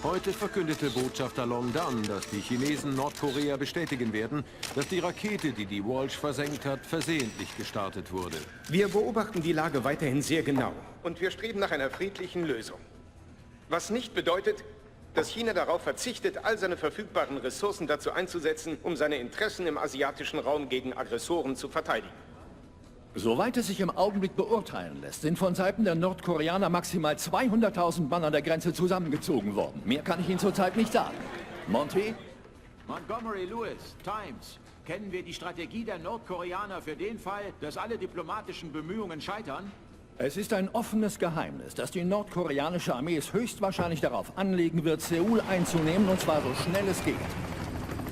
Heute verkündete Botschafter Long Dan, dass die Chinesen Nordkorea bestätigen werden, dass die Rakete, die die Walsh versenkt hat, versehentlich gestartet wurde. Wir beobachten die Lage weiterhin sehr genau und wir streben nach einer friedlichen Lösung. Was nicht bedeutet, dass China darauf verzichtet, all seine verfügbaren Ressourcen dazu einzusetzen, um seine Interessen im asiatischen Raum gegen Aggressoren zu verteidigen. Soweit es sich im Augenblick beurteilen lässt, sind von Seiten der Nordkoreaner maximal 200.000 Mann an der Grenze zusammengezogen worden. Mehr kann ich Ihnen zurzeit nicht sagen. Monty? Montgomery Lewis, Times. Kennen wir die Strategie der Nordkoreaner für den Fall, dass alle diplomatischen Bemühungen scheitern? Es ist ein offenes Geheimnis, dass die nordkoreanische Armee es höchstwahrscheinlich darauf anlegen wird, Seoul einzunehmen, und zwar so schnell es geht.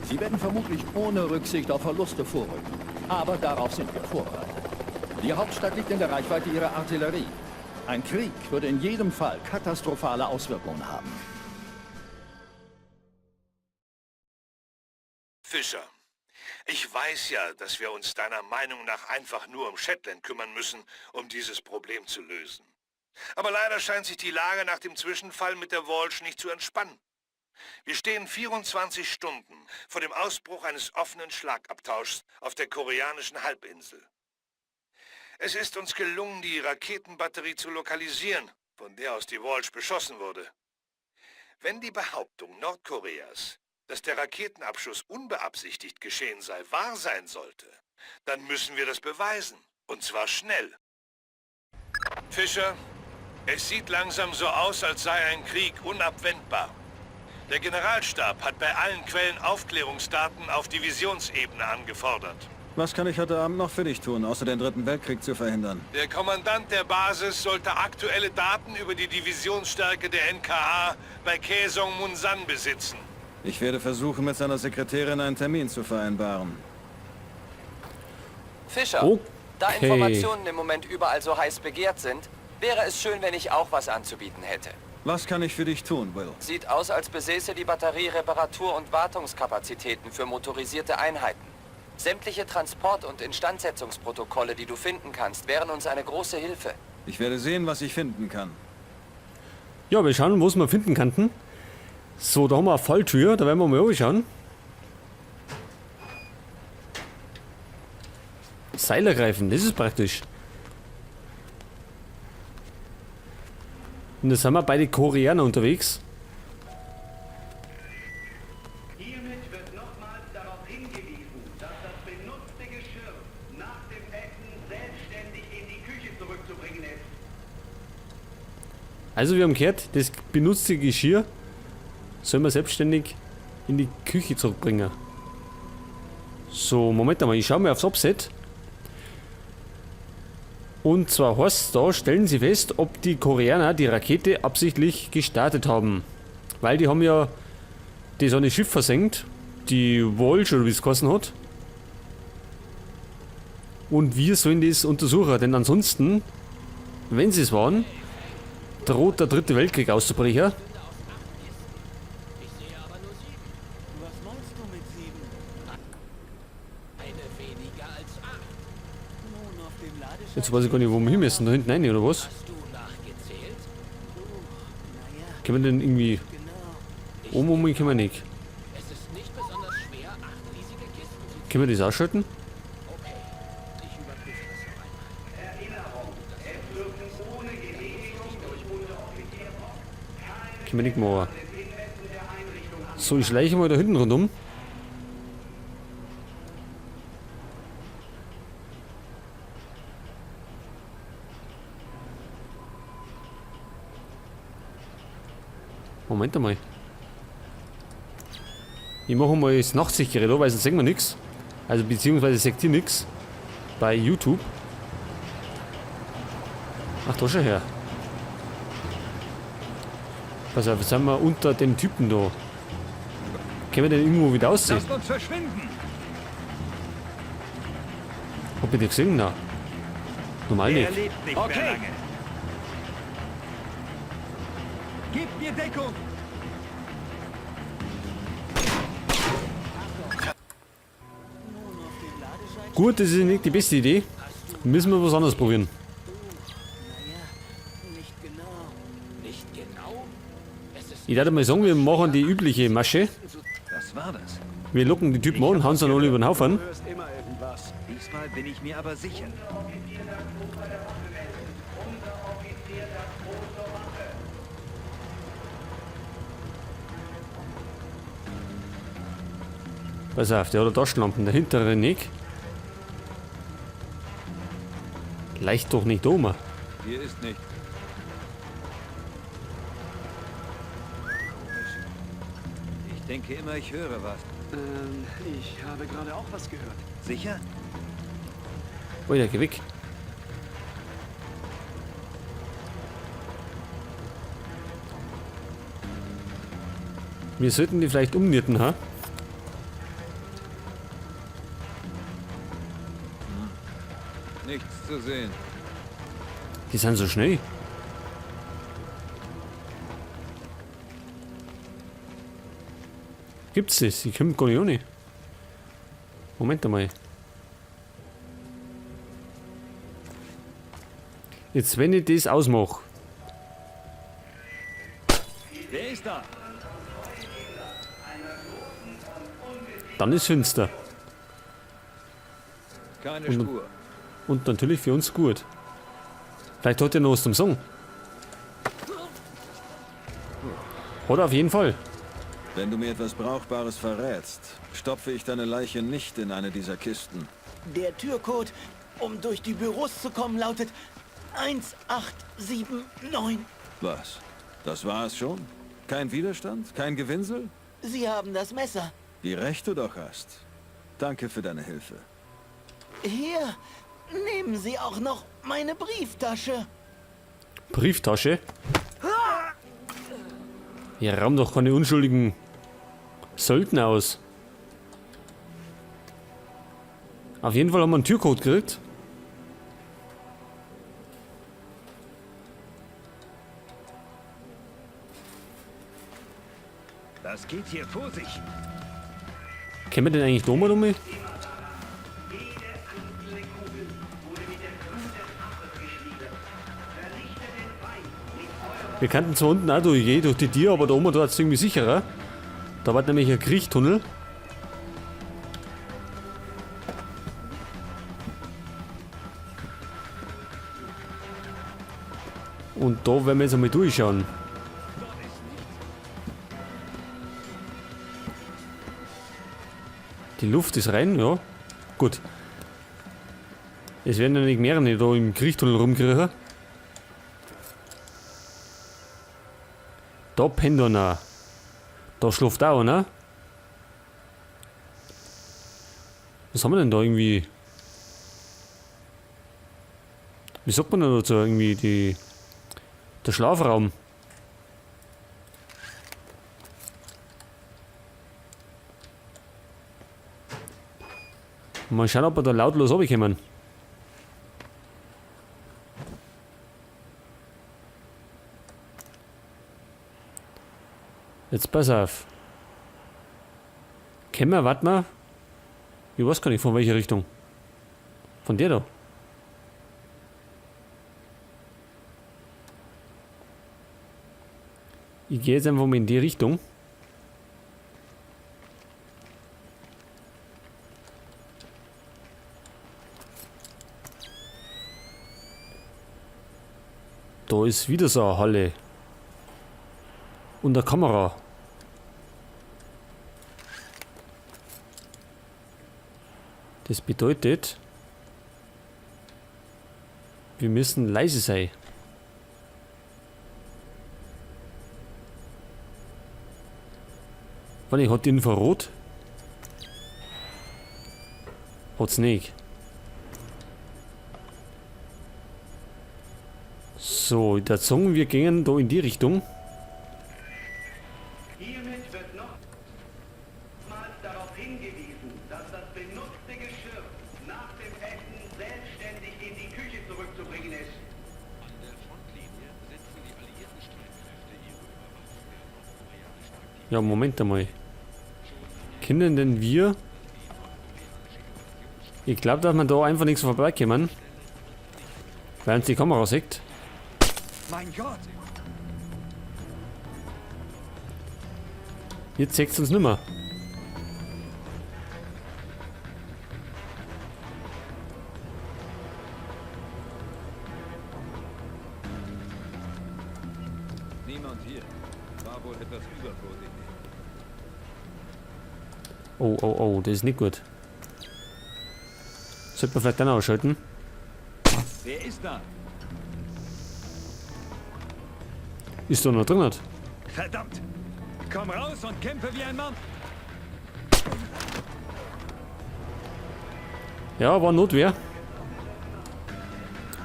Sie werden vermutlich ohne Rücksicht auf Verluste vorrücken. Aber darauf sind wir vorbereitet. Die Hauptstadt liegt in der Reichweite ihrer Artillerie. Ein Krieg würde in jedem Fall katastrophale Auswirkungen haben. Fischer, ich weiß ja, dass wir uns deiner Meinung nach einfach nur um Shetland kümmern müssen, um dieses Problem zu lösen. Aber leider scheint sich die Lage nach dem Zwischenfall mit der Walsh nicht zu entspannen. Wir stehen 24 Stunden vor dem Ausbruch eines offenen Schlagabtauschs auf der koreanischen Halbinsel. Es ist uns gelungen, die Raketenbatterie zu lokalisieren, von der aus die Walsh beschossen wurde. Wenn die Behauptung Nordkoreas, dass der Raketenabschuss unbeabsichtigt geschehen sei, wahr sein sollte, dann müssen wir das beweisen. Und zwar schnell. Fischer, es sieht langsam so aus, als sei ein Krieg unabwendbar. Der Generalstab hat bei allen Quellen Aufklärungsdaten auf Divisionsebene angefordert. Was kann ich heute Abend noch für dich tun, außer den Dritten Weltkrieg zu verhindern? Der Kommandant der Basis sollte aktuelle Daten über die Divisionsstärke der NKA bei Kaesong Munsan besitzen. Ich werde versuchen, mit seiner Sekretärin einen Termin zu vereinbaren. Fischer, Okay. da Informationen im Moment überall so heiß begehrt sind, wäre es schön, wenn ich auch was anzubieten hätte. Was kann ich für dich tun, Will? Sieht aus, als besäße die Batterie Reparatur- und Wartungskapazitäten für motorisierte Einheiten. Sämtliche Transport- und Instandsetzungsprotokolle, die du finden kannst, wären uns eine große Hilfe. Ich werde sehen, was ich finden kann. Ja, wir schauen, was wir finden könnten. So, da haben wir eine Falltür, da werden wir mal schauen. Seil ergreifen, das ist praktisch. Und da sind wir bei den Koreanern unterwegs. Hiermit wird nochmals darauf hingewiesen, dass das benutzte Geschirr nach dem Essen selbstständig in die Küche zurückzubringen ist. Also wir haben gehört, das benutzte Geschirr soll man selbstständig in die Küche zurückbringen. So, Moment einmal, ich schaue mal aufs Offset. Und zwar heißt es da, stellen Sie fest, ob die Koreaner die Rakete absichtlich gestartet haben. Weil die haben ja das eine Schiff versenkt, die Walsh oder wie es geheißen hat. Und wir sollen das untersuchen, denn ansonsten, wenn sie es waren, droht der dritte Weltkrieg auszubrechen. Jetzt weiß ich gar nicht, wo wir hin müssen. Da hinten rein, oder was? Können wir denn irgendwie... Oben um können wir nicht. Können wir das ausschalten? Können wir nicht machen. So, ich schleiche mal da hinten rundum. Moment einmal. Ich mache mal das Nachtsichtgerät an, weil sonst sehen wir nichts. Also beziehungsweise seht ihr nichts. Bei YouTube. Ach, da schon her. Pass auf, jetzt sind wir unter dem Typen da. Können wir den irgendwo wieder aussehen? Lasst uns verschwinden! Hab ich den gesehen? Nein. Normal Er nicht. lebt nicht Okay. mehr lange. Gebt mir Deckung! Gut, das ist nicht die beste Idee. Müssen wir was anderes probieren. Nicht genau. Nicht genau? Es ist Ich würde mal sagen, wir machen die übliche Masche. Was war das? Wir locken die Typen an, hauen sie dann alle über den Haufen. Du hörst immer irgendwas. Diesmal bin ich mir aber sicher. Pass auf, der hat eine Taschenlampe, der hintere nicht. Leicht doch nicht oben. Hier ist nicht. Komisch. Ich denke immer, ich höre was. Ich habe gerade auch was gehört. Sicher? Alter, geh weg. Wir sollten die vielleicht umnierten, ha? Nichts zu sehen. Die sind so schnell. Gibt's das? Ich komm gar nicht ohne. Moment einmal. Jetzt, wenn ich das ausmache. Wer ist da? Dann ist finster. Keine Und- Spur. Und natürlich für uns gut. Vielleicht hat er noch was zum Song. Hat er auf jeden Fall. Wenn du mir etwas Brauchbares verrätst, stopfe ich deine Leiche nicht in eine dieser Kisten. Der Türcode, um durch die Büros zu kommen, lautet 1879. Was? Das war es schon? Kein Widerstand? Kein Gewinsel? Sie haben das Messer. Wie recht du doch hast. Danke für deine Hilfe. Hier, nehmen Sie auch noch meine Brieftasche. Brieftasche. Ihr raumt doch keine unschuldigen Söldner aus. Auf jeden Fall haben wir einen Türcode gekriegt. Was geht hier vor sich? Kennen wir den eigentlich da mal um? Wir könnten zwar unten auch durchgehen, durch die Tür, aber da oben da ist es irgendwie sicherer. Da war nämlich ein Kriechtunnel. Und da werden wir jetzt einmal durchschauen. Die Luft ist rein, ja. Gut. Es werden ja nicht mehrere da im Kriechtunnel rumkriechen. Da pennt einer. Da schläft auch einer. Was haben wir denn da irgendwie? Wie sagt man denn dazu? Irgendwie die... Der Schlafraum. Mal schauen, ob wir da lautlos runterkommen. Jetzt pass auf. Können wir, warte mal. Ich weiß gar nicht, von welcher Richtung. Von der da. Ich gehe jetzt einfach mal in die Richtung. Da ist wieder so eine Halle. Und eine Kamera. Das bedeutet, wir müssen leise sein. Warte, hat die Infrarot? Hat's nicht. So, ich würd sagen, wir gehen da in die Richtung. Hiermit wird nochmals darauf hingewiesen, dass das benutzte Geschirr nach dem Essen selbstständig in die Küche zurückzubringen ist. An der Frontlinie setzen die alliierten Streitkräfte ihre Überwachung der nordkoreanischen Aktivitäten. Ja, Moment einmal. Können denn wir... Ich glaub, dass wir da einfach nichts vorbeikommen. Weil uns die Kamera sieht. Mein Gott! Jetzt zeigt's uns nimmer. Niemand hier. War wohl etwas übervorsichtig. Oh, oh, oh, das ist nicht gut. Sollte man vielleicht dann ausschalten. Wer ist da? Ist da noch drin? Verdammt! Komm raus und kämpfe wie ein Mann! Ja, war Notwehr.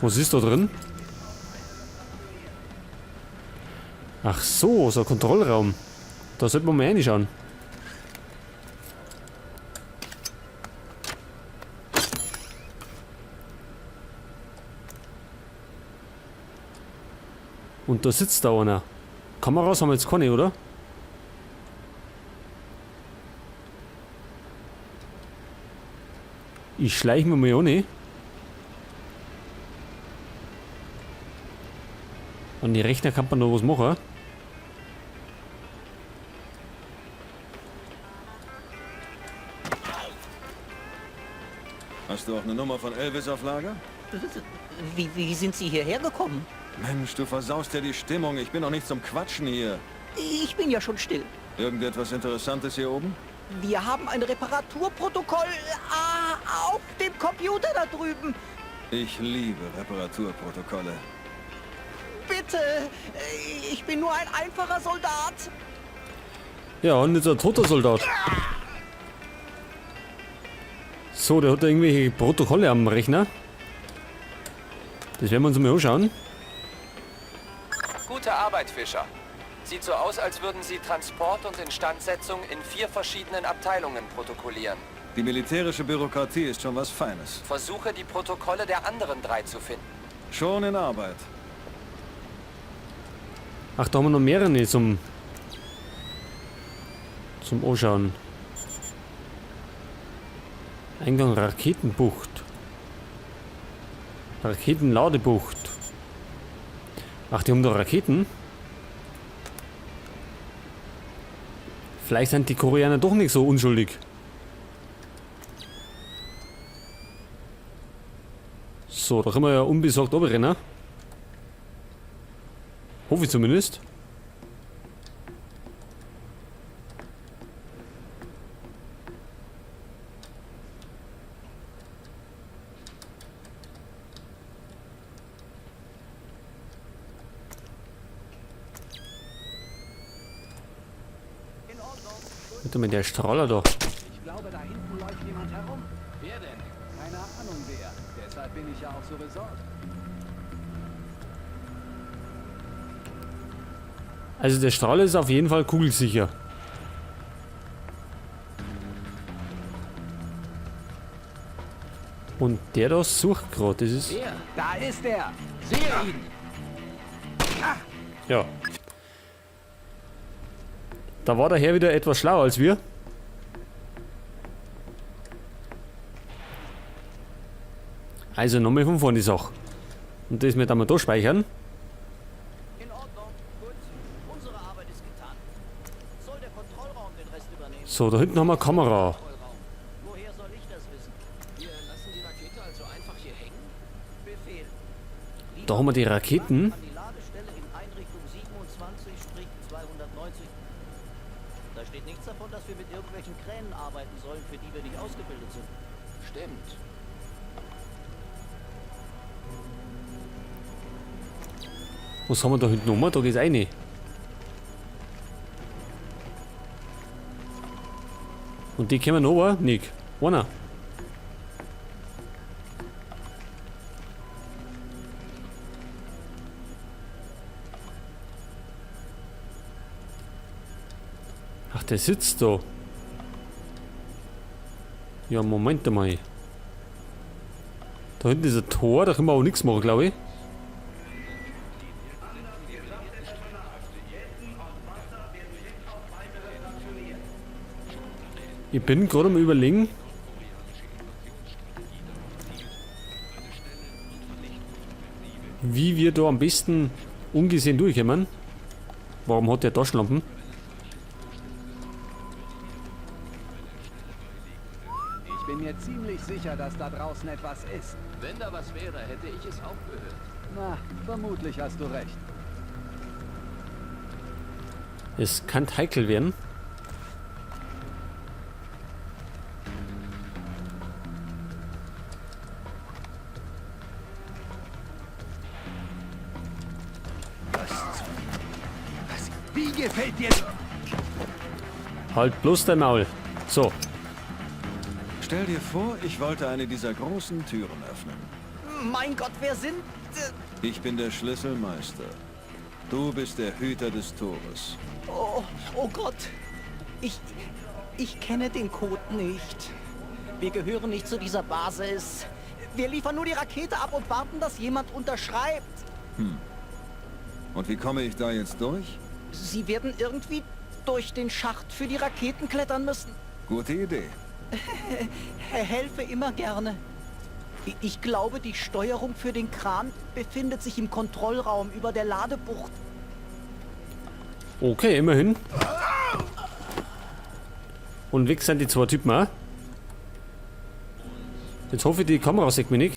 Was ist da drin? Ach so, so ein Kontrollraum. Da sollte man mal reinschauen. Und da sitzt da einer. Kameras haben wir jetzt keine, oder? Ich schleiche mir mal ohne. An die Rechner kann man noch was machen. Hast du auch eine Nummer von Elvis auf Lager? Wie sind Sie hierher gekommen? Mensch, du versaust ja die Stimmung. Ich bin doch nicht zum Quatschen hier. Ich bin ja schon still. Irgendetwas Interessantes hier oben? Wir haben ein Reparaturprotokoll auf dem Computer da drüben. Ich liebe Reparaturprotokolle. Bitte, ich bin nur ein einfacher Soldat. Ja, und jetzt ein toter Soldat. So, der hat da irgendwelche Protokolle am Rechner. Das werden wir uns mal anschauen. Gute Arbeit, Fischer. Sieht so aus, als würden Sie Transport und Instandsetzung in 4 verschiedenen Abteilungen protokollieren. Die militärische Bürokratie ist schon was Feines. Versuche, die Protokolle der anderen 3 zu finden. Schon in Arbeit. Ach, da haben wir noch mehrere zum Anschauen. Eingang Raketenbucht. Raketenladebucht. Ach, die haben da Raketen. Vielleicht sind die Koreaner doch nicht so unschuldig. So, da können wir ja unbesorgt runterrennen. Hoffe ich zumindest. Mit der Strahler doch. Ich glaube, da hinten läuft jemand herum. Wer denn? Keine Ahnung wer. Deshalb bin ich ja auch so besorgt. Also der Strahler ist auf jeden Fall kugelsicher. Und der da sucht gerade, das ist... Wer? Da ist er! Sehe ihn! Ja. Da war der Herr wieder etwas schlauer als wir. Also nochmal von vorne die Sache. Und das mit einmal da speichern. In Ordnung, gut. Unsere Arbeit ist getan. Soll der Kontrollraum den Rest übernehmen? So, da hinten haben wir eine Kamera. Woher soll ich das wissen? Wir lassen die Rakete also einfach hier hängen? Befehl. Da haben wir die Raketen. An die Ladestelle in Einrichtung 27-290. Da steht nichts davon, dass wir mit irgendwelchen Kränen arbeiten sollen, für die wir nicht ausgebildet sind. Stimmt. Was haben wir da hinten nochmal? Da geht's rein. Und die kommen runter? Nick. Einer. Ach, der sitzt da. Ja, Moment mal. Da hinten ist ein Tor, da können wir auch nichts machen, glaube ich. Ich bin gerade am Überlegen. wie wir da am besten ungesehen durchkommen. Warum hat der Taschenlampen? bin mir ziemlich sicher, dass da draußen etwas ist. Wenn da was wäre, hätte ich es auch gehört. Na, vermutlich hast du recht. Es kann heikel werden. Was? Wie gefällt dir... Halt bloß dein Maul. So. Stell dir vor, ich wollte eine dieser großen Türen öffnen. Mein Gott, wer sind... Ich bin der Schlüsselmeister. Du bist der Hüter des Tores. Oh, oh Gott. Ich kenne den Code nicht. Wir gehören nicht zu dieser Basis. Wir liefern nur die Rakete ab und warten, dass jemand unterschreibt. Hm. Und wie komme ich da jetzt durch? Sie werden irgendwie durch den Schacht für die Raketen klettern müssen. Gute Idee. Helfe immer gerne. Ich glaube, die Steuerung für den Kran befindet sich im Kontrollraum über der Ladebucht. Okay, immerhin. Und weg sind die zwei Typen auch. Jetzt hoffe ich, die Kamera sieht mich nicht.